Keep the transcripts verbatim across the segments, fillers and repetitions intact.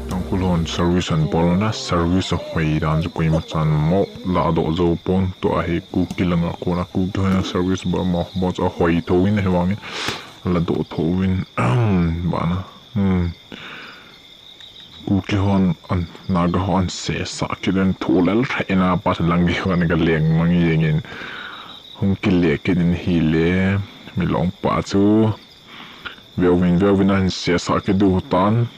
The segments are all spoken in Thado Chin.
Tangkhul hon service an bol na, service a hoi dan chu koima chan mo la doh jou pon. Tua hi Kuki langa kona Kuki hon service bol mo, mo chu a hoi tho in, ahivangin la doh tho in, bana. Hmm. Kuki hon an, Naga hon sesa kit in thu lel thei na pa lang ki hon ka leng mang jeng in. Hung kile kit in hile, Milong pa chu veuvin, veuvin an sesa kit u tan.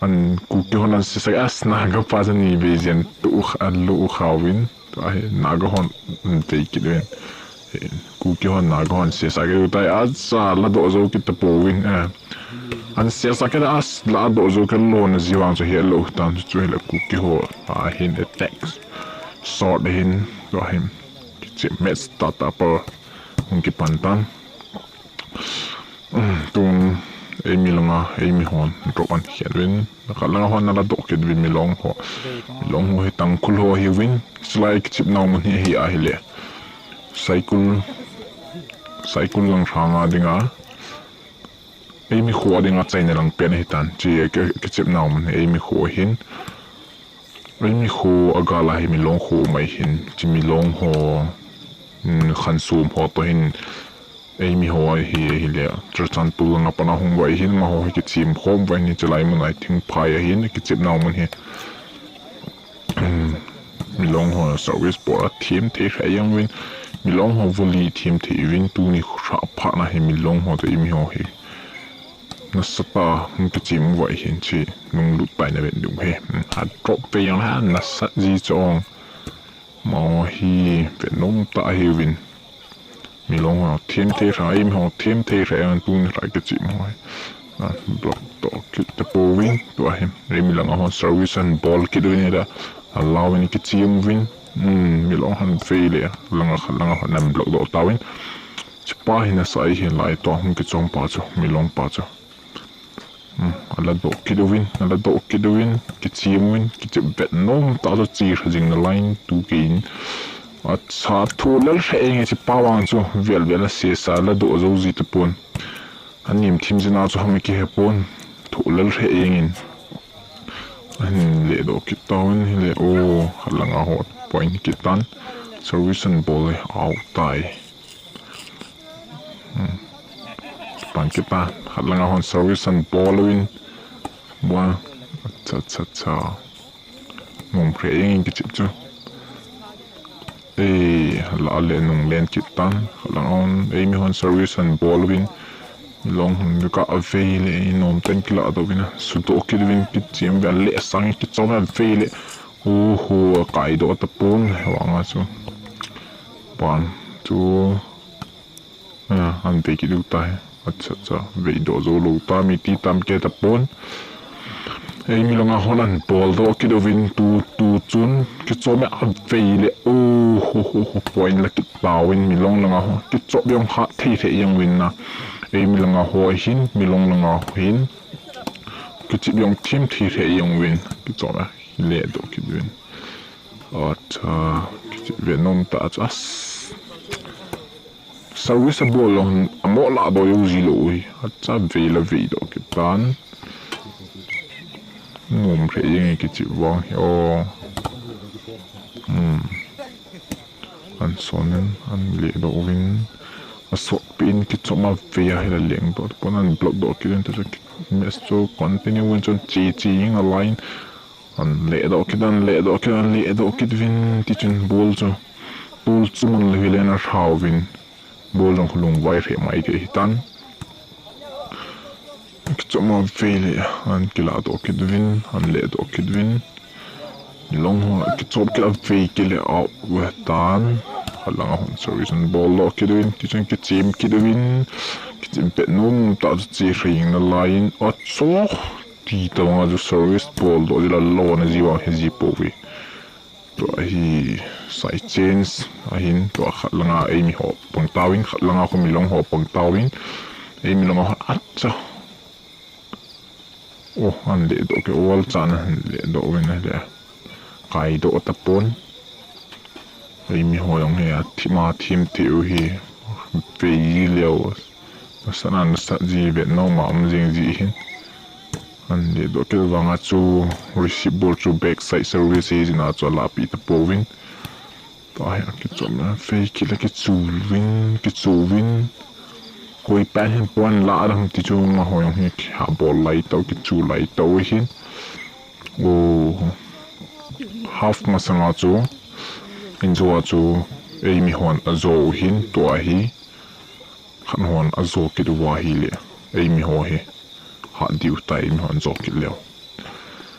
An Kuki hon an sesa, as Naga pa chu ni vei jen tu kha, an lu kha uvin. Tua hi Naga hon an vei kit uvin. Kuki hon Naga hon sesa kit u tai, acha la doh jou kit ta pouvin, eh. An sesa kit a, as la doh jou kit lou na ji vang chu hi lou tan chu, chu hi la Kuki ho a hin attack. Sword hin, tua hin. Kichi match ta ta pa hung kipan tan. Um, tun eimi langa, eimi hon drop an khen uvin. Khat langa hon na la doh kit uvin Milong ho. Milong ho hi Tangkhul ho ahiuvin. Chulai kichep nau mun hi, hi ahile. Saikul, Saikul lang ranga dinga. Eimi kho a dinga chaina lang pen ahi tan. Chi ki, kichep nau mun hi eimi kho ahin. Eimi kho a gal a hi Milong kho mai hin. Chi Milong ho, mm, Khansum ho to hin. Eimi ho hi, hile, Churachandpur langa pana hung vai hin, amaho hi kichim khom vai hin, chulai mun a hi Thingphai ahin, kichep nau mun hi. Milong ho service bol a them thei hre jeng uvin, Milong ho volley them thei uvin, tuni kho phat na hi Milong ho to eimi ho hi. Nasatah a hung kichim vai hin chi, nung lut pai na vet ding hi. A drop ve jeng ha, nasat ji chong. Amaho hi, ve nom tah ahiuvin. Milong ho them thei hre, eimi ho them thei hre, an tun hre kichim ho. Ah, block doh kit ta pouvin, tua hi. Eimi langa hon service an bol kit uvin la. Allow in kichim uvin. Hmm, Milong hon vei le, langa khat langa hon an block doh tauvin. Chi pa hi nasa ahi lai tua hung kichom pa chu, Milong pa chu. Hmm, ala doh kit uvin, ala doh kit uvin, kichim uvin, kichep vet nom tah chu chi hre jing nalai in tu kei in. Acha thu lel hre jeng e chi pa vang chu vel vel a sesa la doh jou ji tapon. Anim thim jin a chu ham kihe pon. Thu lel hre jeng in. Ahin le doh kit tauvin hile o, khat langa ho point kit tan. Service an bol e out tai. Hmm. Pan kit ta, khat langa hon service an bol uvin. Bua, acha, acha, acha. Nom hre jeng in kichep chu. Ei, la le nung len kit tan. Khat langa hon, eimi hon service an bol uvin. Milong hon ka a vei le, nom ten kila doh uvin a. Sudoh kit uvin kichim ve le, sang kichom a vei le. Oho, akai doh tapon, vanga chu. Pan chu. Ah, an vei kit u tai. Acha, acha, vei doh jou lou ta, mi ti tam ke tapon. Eimi langa hon an bol doh kit uvin tu, tu chun. Kichom a vei le, o, ho, ho, ho, point la kit tauvin Milong langa ho. Kichop jong kha thei thei jeng uvin na. Eimi langa ho hin, Milong langa ho hin. Kichep jong them thei thei jeng uvin. Kichom a le doh kit uvin. Acha, kichep ve nom tah chu as. Service a bol long, amo la doh jou ji lou hi. Acha vei la vei doh kit tan. Nom hre jeng e kichep vang hi o. Hmm. An son in, an le doh uvin. Asot pi in kichom a vei a hi la leng doh. Pon an block doh kit in ta chu match chu continue uvin chun chi chi in a line. An le doh kit, an le doh kit, an le doh kit uvin, ti chun ball chu. Ball chu mun le hi le na hao uvin. Ball jong khu lungvai hre mai thei hi tan. Kichom a vei le, an kila doh kit uvin, an le doh kit uvin. Long ho, kichom kit a vei kile out ve tan. Khat langa hon service an bol doh kit uvin, ti chun kichim kit uvin. Kichim pet nom tah chu chi hring na lai in. Acho! Ti tobang a chu service bol doh jila lo na ji vang he ji pouve. Tua hi side change ahin tua khat langa eimi ho pang tauvin, khat langa khu mi long ho pang tauvin. Eimi long ho acha. Oh, an le doh ke wall chan an le doh uvin le. Kai doh tapon. Eimi ho jong hi a thim a thim thei u hi. Vei leo. Nasat na nasat ji vet nom a um jing ji hin. An le doh kit vang a chu receive ball chu backside service hi jin a chu alahpeh tapouvin. Tua hi akichop na, fei kit le kichu vin, kichu vin. Koi pan hin point la dam ti chu amaho jong hi kihah bol lai tau, kichu lai tau hin. O, half masanga chu, in chu a chu, eimi hon ajo u hin, tua hi. Khat hon ajo kit uva ahile, eimi ho hi. Hat diu tai, eimi hon jo kit leu.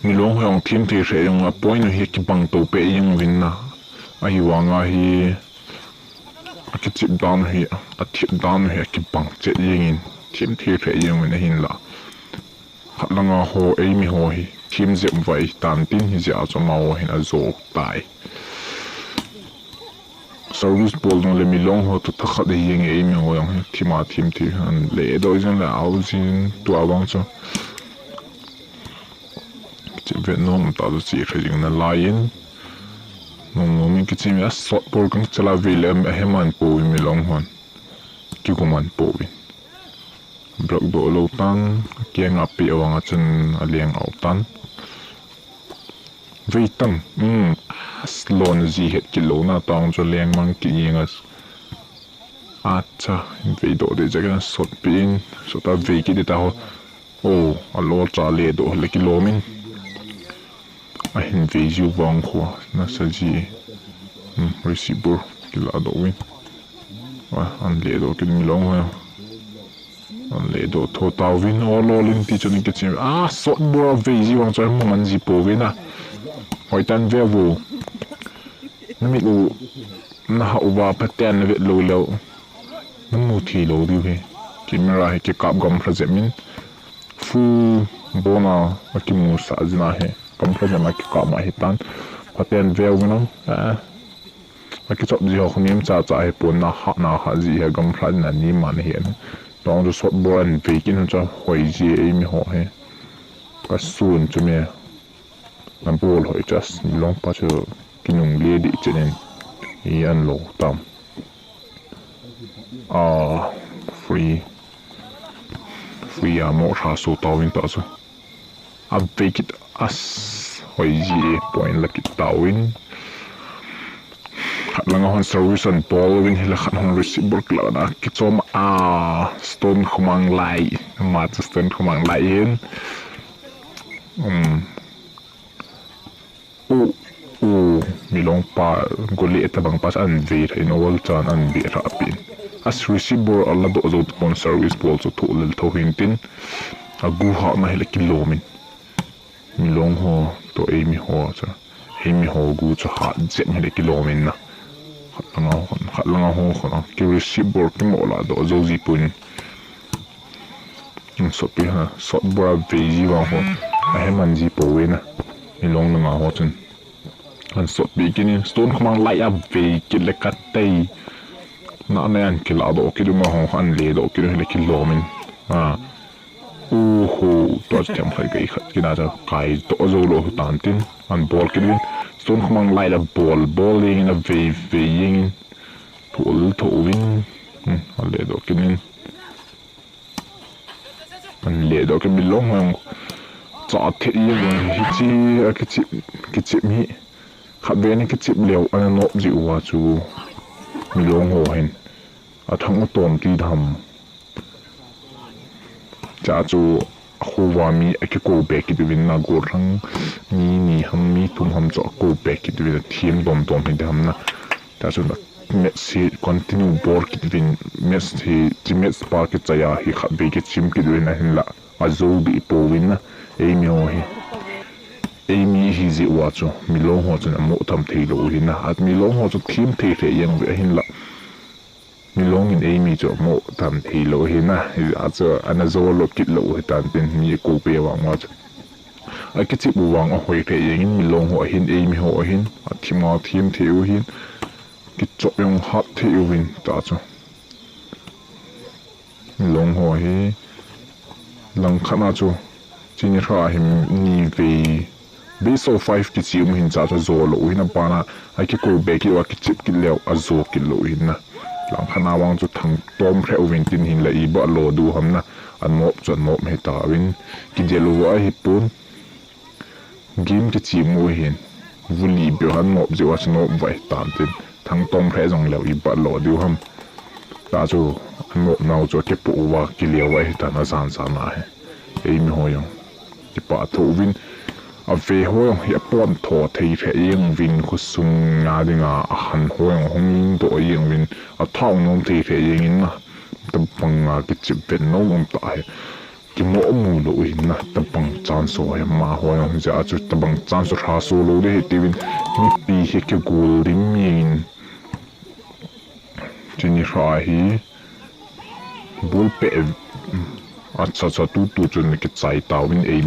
Milong ho jong thim thei hre jong a point u hi kibang to pe jeng uvin na. Ahivang a hi, akichip dan u hi, athip dan u hi, akibang chet jeng in, thim thei hre jeng uvin ahin la. Khat langa ho, eimi ho hi, thim jep vai tan tin hijeh a chu amaho hin ajo tai. Service bol nung le Milong ho toh thakhat ahi jeng e, eimi ho jong hi thim a thim thei an le doh jeng le au jin tua vang chu. Kichep vet nom ta chu chi kha jing nalai in. Nung nung min kichim a short ball kang chala vei le ahem an pouvin Milong hon. Kigum an pouvin. Block doh lou tan, akiang a pe vang a chun aleng out tan. Vei tan, um, slow na ji het kit lou na tang chu leng mang kit jeng a. Acha, vei doh deh jeh in short pe in, short a vei kit ding ta ho. O, alol cha le doh le kilom in. Ahin vei jiu vang khu, nasa ji. Um, receive ball, kila doh uvin. A, an le doh kit Milong ho. An le doh tho tauvin, o lolin ti chun kichim. A, short ball a vei ji vang chu amu man ji pouvin a. Hoitan ve vo. Namit u, nahah uva phaten navet lou leu. Namu thei lou diu hi. Camera hi kikap gamlha jep in. Full ball a akimusah jin ahi. Gamlha jep a kikap ma hitan. Phaten ve uvin lang. A, akichop ji ho khu nem cha cha hi pon, nahah nahah ji hi gamlha jin a nem man ahi. Tong chu short ball an vei kit un chu hoi ji eimi ho hi. Ka sun chu me. An ball hoi chas, Milong pa chu kinungle dih chen in, i an lo tam. A, free. Free a mo tha so tauvin ta chu. A vei kit as, hoi ji e, point la kit tauvin. Khat langa hon service an ball uvin hila khat hon receive ball kila na kichom a, Stone Khumang Lai. Ama chu Stone Khumang Lai in. Um. U, u, Milong pa, goal le tabang pa an ve tha in, ol chan an ve tha pin. As receive ball ala doh jou tapon service ball chu thoh lel tho hin tin. Agu hahna hile kilom in. Milong ho, toh eimi ho chu. Eimi ho gu chu hat jep hile kilom in na. Khat langa ho, khat langa ho, khat langa ki receive ball kimo la doh jou ji pon. Short pi ha, short ball a vei ji vang ho. Ahem an ji pouvin a. Milong langa ho chun. An short pi kit in Stone Khumang Lai a vei kit le ka tei. Na ne an kila doh kit u ma ho, an le doh kit u le kilom in. A. Uhu, tua chu themkhat gei khat kina chu kai doh jou lou tan tin. An ball kit uvin. Stone Khumang Lai la ball, ball ding in a vei, vei ding in. Thol tho uvin. Hmm, an le doh kit in. An le doh kit Milong hong. Cha thei jeng hichi a kichip, kichip hi. Khatvei na kichip leu ana nop ji uva chu. Milong ho hin. Athang u tom ti tham. Cha chu akhuva mi akikou be kit uvin na goal thang mi ni ham mi thum ham chu akou be kit uvin a team dom dom hi dam na. Cha chu na match hi continue bol kit uvin match hi chi match pa kichai a hi khatvei kichim kit uvin ahinla. Ajou dih pouvin na eimi ho hi. Eimi hi jeh uva chu Milong ho chun amoh tham thei lou hi na. At Milong ho chu team thei thei jeng uve ahinla. Milong in eimi chu amoh tham thei lou hi na, hijeh a chu ana jou lou kit lou hi tan tin mi akou pe vang uva chu. Akichip u vang ahoi thei jeng in Milong ho ahin eimi ho ahin, athim a thim thei u hin, kichop jong hat thei uvin ta chu. Milong ho hi, langkhat na chu, Chini tha hi ni vei, best of five kichi um hin cha chu ajo lou hin aban a, akikou be kit uva kichip kit leu, ajo kit lou hin na. Langkhat a vang chu thangtom lheh uvin tin hinla iba lo diu ham na. Anop chu anop hitauvin. Kidel u ahipon. Game kichim u ahin. Vulih beh u anop jeh uva chu nop uva hitan tin. Thangtom lheh jongleu iba lo diu ham. Tah chu anop nau chu akipoh uva kile uva hitan ajan jan ahi. Eimi ho jong kipah tho uvin. Ave ho jong hi apontho thei lheh jeng uvin, khosung a dinga ahan ho jong ahung lingdoh jeng uvin. Athau nom thei lheh jeng in na. Tabang a kichep vet nom um tah hi. Kimoh mu lou ahin na, tabang chance ho hi amaho jong jeh a chu tabang chance lhaso lou ding ahi tiuvin, mipi hi kigol dim jeng in. Chuni lha hi, ball peh, acha cha tutu chun kichai tauvin eimi